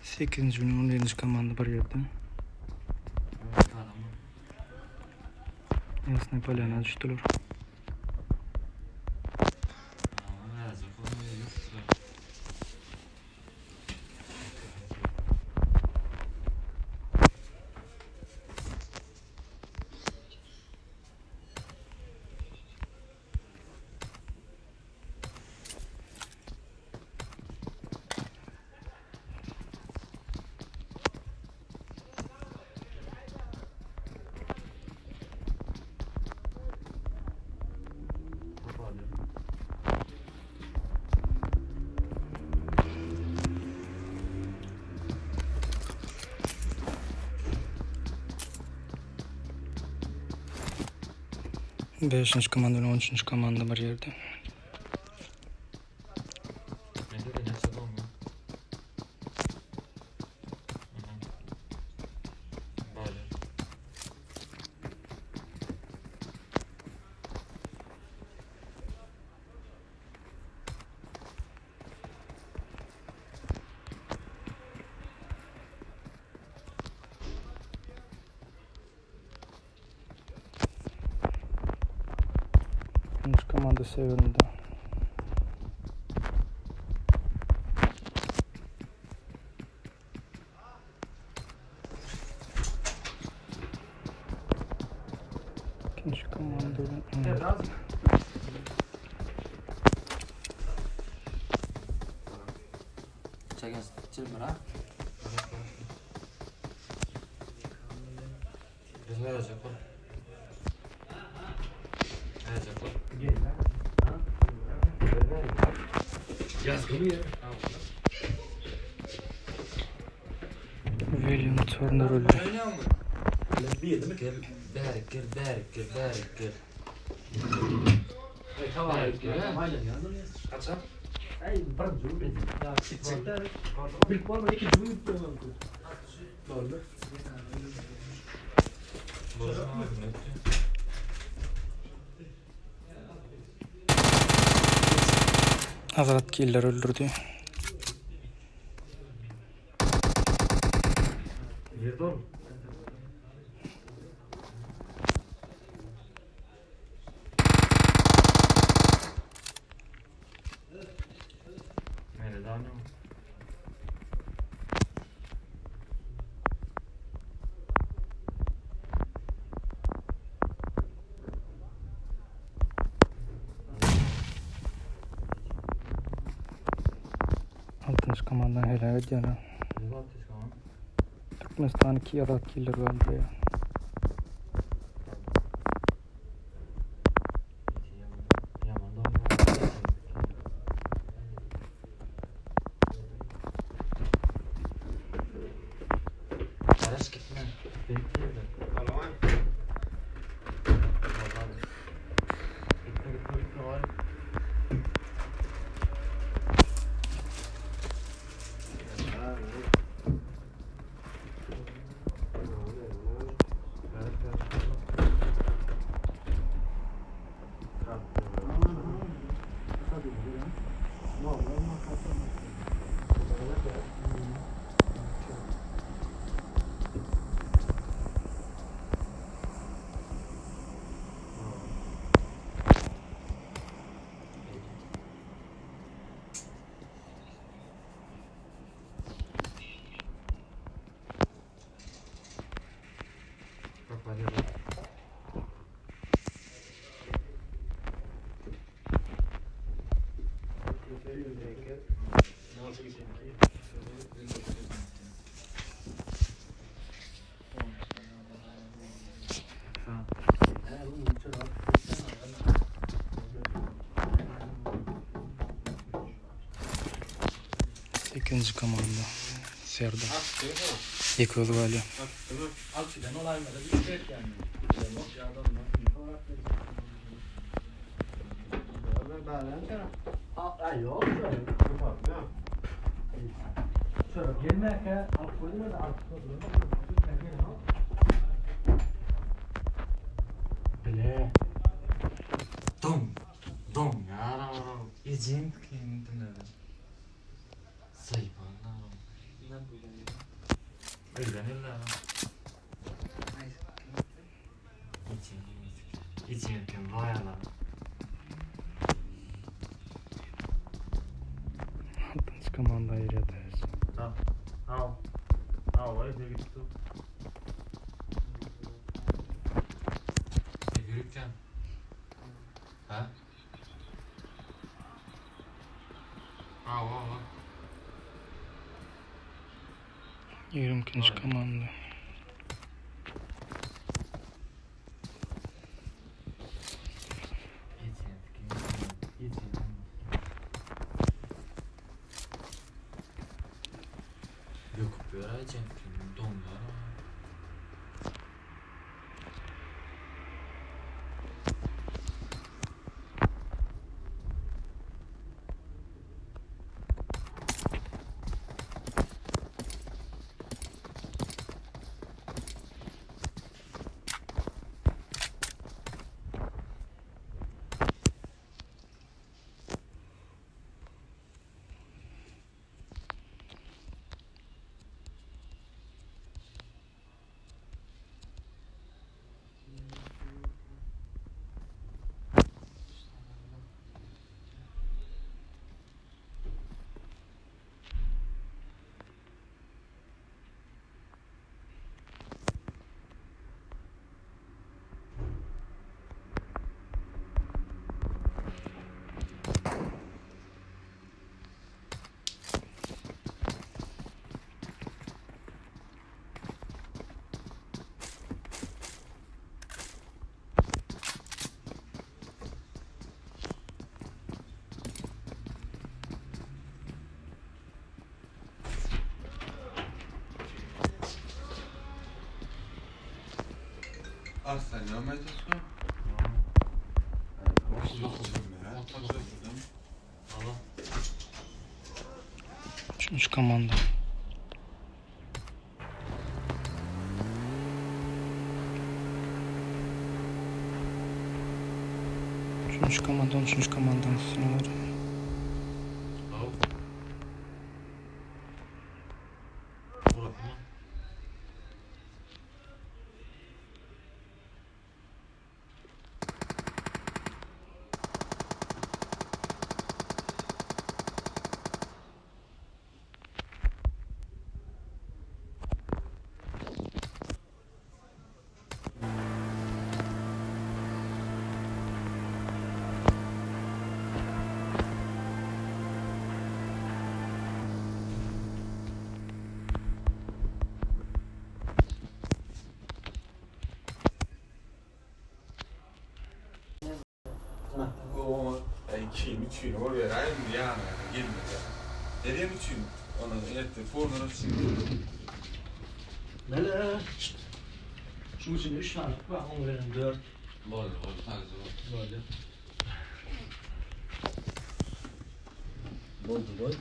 Sekizinji bilen on birinji komanda bir ýerde. Ýasnyý polýana düşdüler. Beşinji komanda bilen on üçünji komanda bir ýerde. Birinji komanda sewerinde. Ikinji komanda bilen William Turner öldi. Azat Killer öldürdi. Altynjy komandany heläk edýärler. Türkmenistan 2 Azat Killer öldürýär. Sekizinji komanda. Serdar. Ýeke özi galýar. Elden elle. İçin bayağı. Altynjy komanda aýyrýar. Ha. Ha. Ha, vay ne gitti. Yürürken. Ha? Ha, ha, ha. 22-nji komanda. Yok böyle donlar. Arslan näme aýdýarsyň? Allah. Üçünji komanda. Üçünji komanda, 13-nji komandanyň üstüne barýar. Al. Burası mı? O kim üçin ol beräýin ýanyna gelmedi. Nereye üçin? Onu etti. Pornunu şimdi. Mele. Şunun içinde 3 tane var, onu verin 4. Bol bol sadece bol. Böyle. Boldu bol.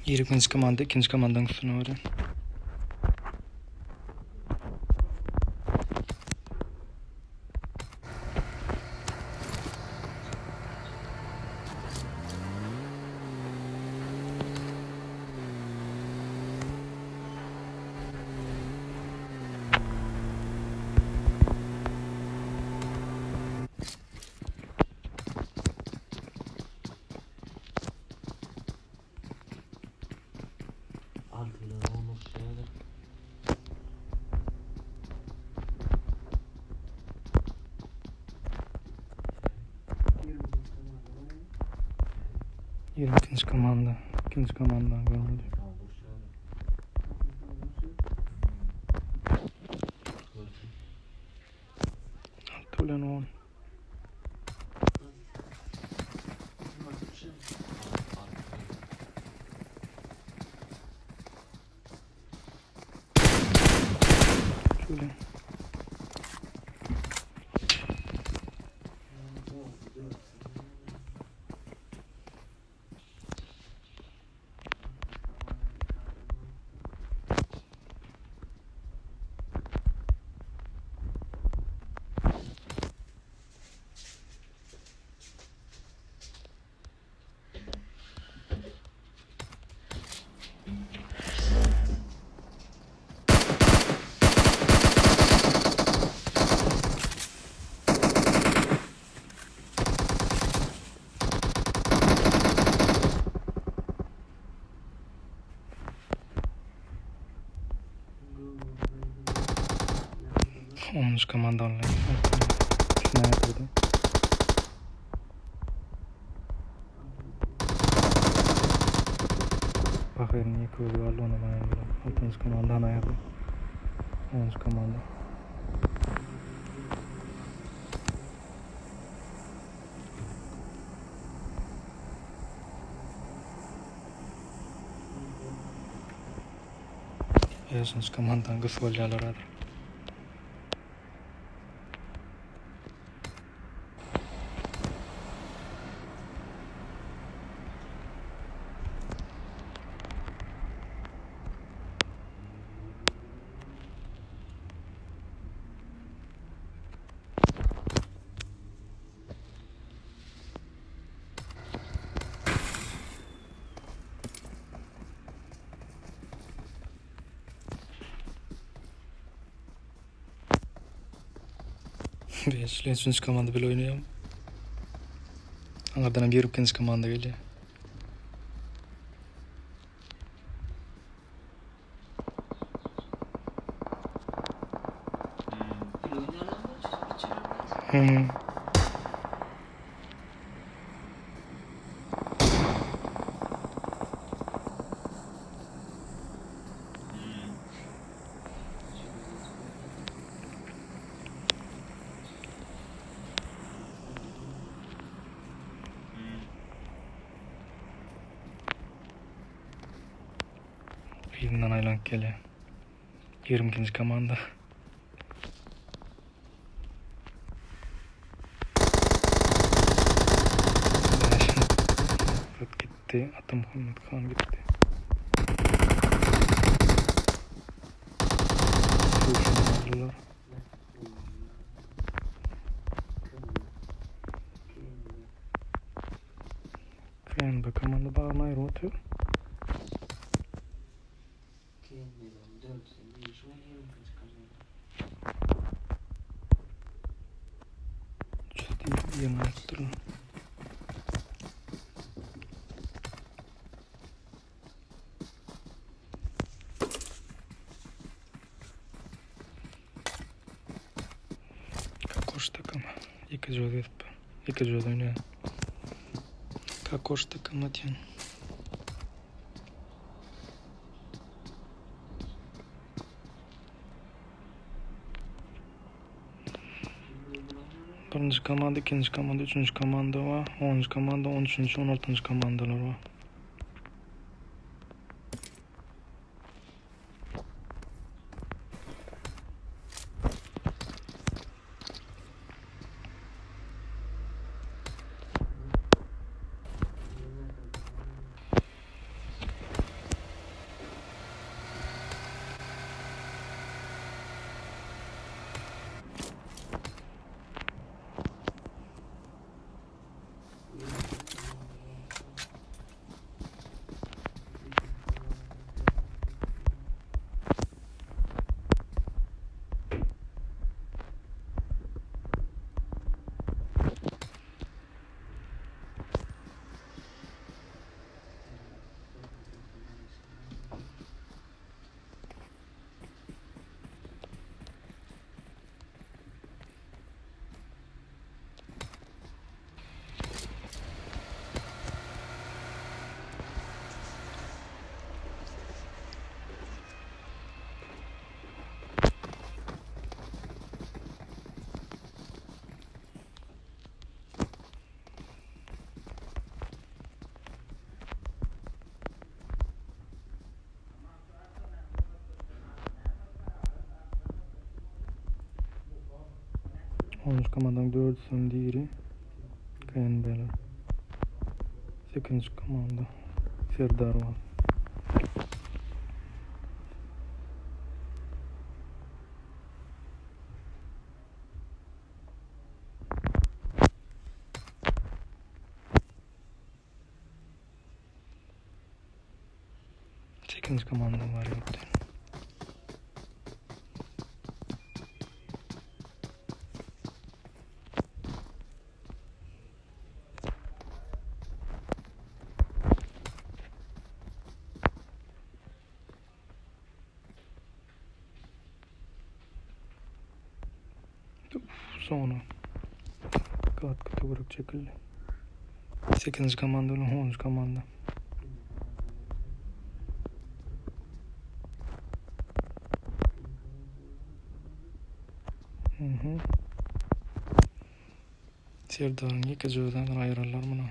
22-nji komanda ikinji komandanyň üstüne barýar. Altı olmuş şeyler. 22-nji komanda ikinji komanda görmedi. Alty bilen on. Şöyle. Onuncu komanda aldy. Sniper'di. Bahir'in iki özi galdy ona maýan bilen. Altynjy komandany aýyrdy. Onuncu komanda. Beşinji komandan gysga bolýarlar häzir. Beşli üçünji komanda bile oýnaýar. Aňardan hem bir ikinji komanda gelýär. Hmm. Yzyndan aýlanyp gelýär. 22-nji komanda. Bäş gitdi. Ata Muhammet Han gitdi. Şuşany aldylar. KNB komanda bagyny aýryp otyr. Ýene aýtdyryn. Kakoş takamy. Ýekeje özi gezip. Ýekeje özi oýnaýar. Kakoş takamy diýen. Birinji komanda, ikinji komanda, üçünji komanda bar. Onunjy komanda, on üçünji, on altynjy komandalar bar. Onuncu komandanın dördüsünün diri KNB'ler. Sekizinci komanda Serdar var. Sekizinci komanda var ýokdy. Zona. Gatky töwerek çekildi. Sekizinji komanda bilen onuncu komanda. Mhm. Serdaryň ýekeje özünden aýyrarlar muny.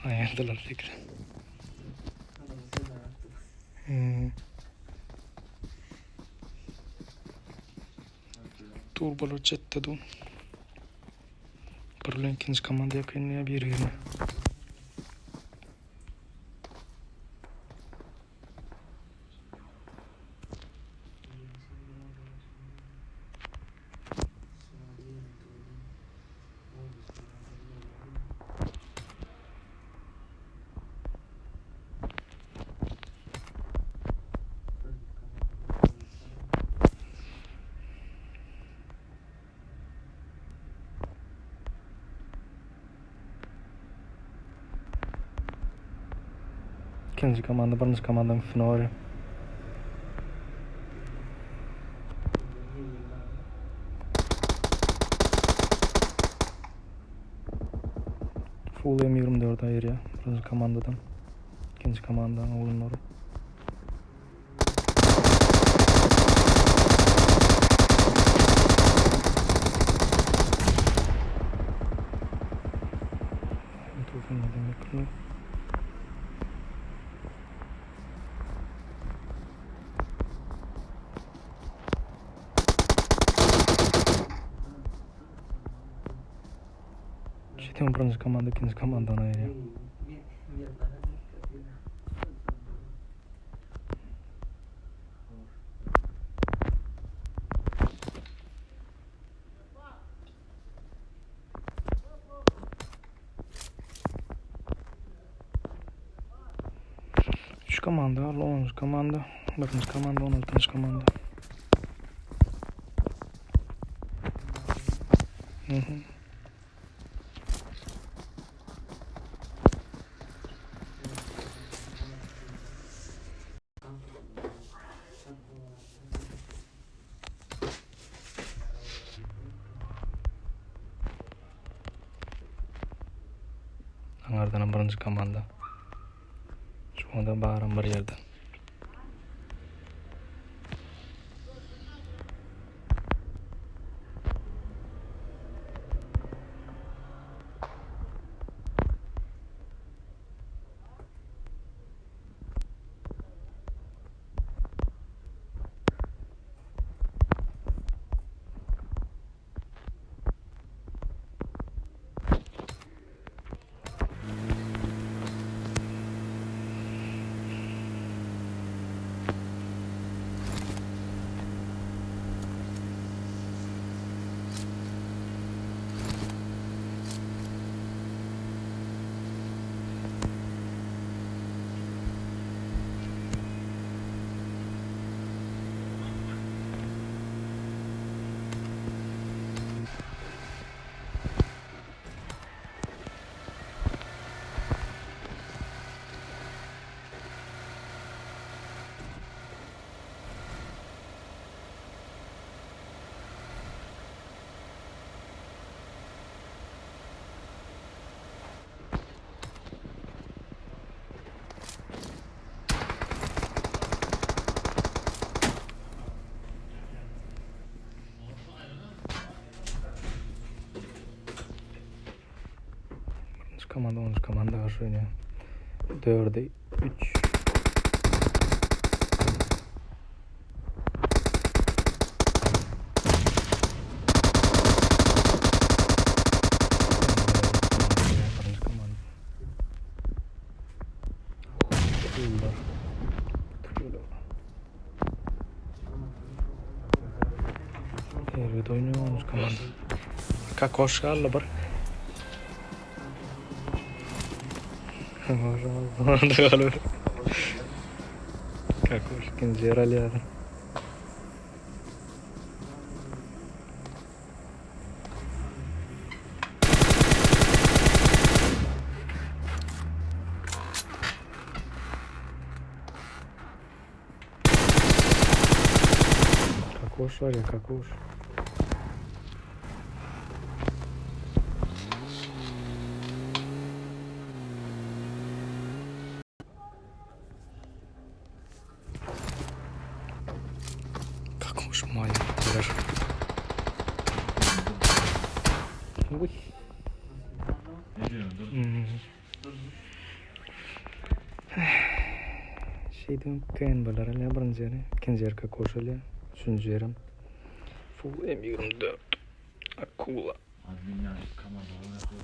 Aýyrdylar tekrar. Hmm. Turbalar çetde dur. Bir bilen ikinji komanda ýakynlaýar bir-birine. Ikinji komanda birinji komandanyň üstüne barýar. Full M24 aýyrýar birinji komandadan. Ikinji komandanyň oglanlary. Şeýdibem birinji komanda ikinji komandan aýyrýar. Üç komanda, onuncu komanda, birinji komanda, on altynjy komanda. Mhm. Aňardanam birinji komanda. Şu anda baram bir ýerde. Birinji komanda onuncu komanda garşy oýnaýar. Dörde üç. Birinji komanda. Tüýler. Tüýler. Erbet oýnaýar onuncu komanda. Kakoş galdy bir. Kakoş ikinji ýer alýar. Kakoş var ya kakoş. Kakoş manyaklar. Uy. Ne diyorsun dur. Hmm. Şeýdibem kyn bolar elä birinji ýeri, ikinji ýeri kokoş bolýar, üçünji ýerem full M 24 akula. Admin ya kamera.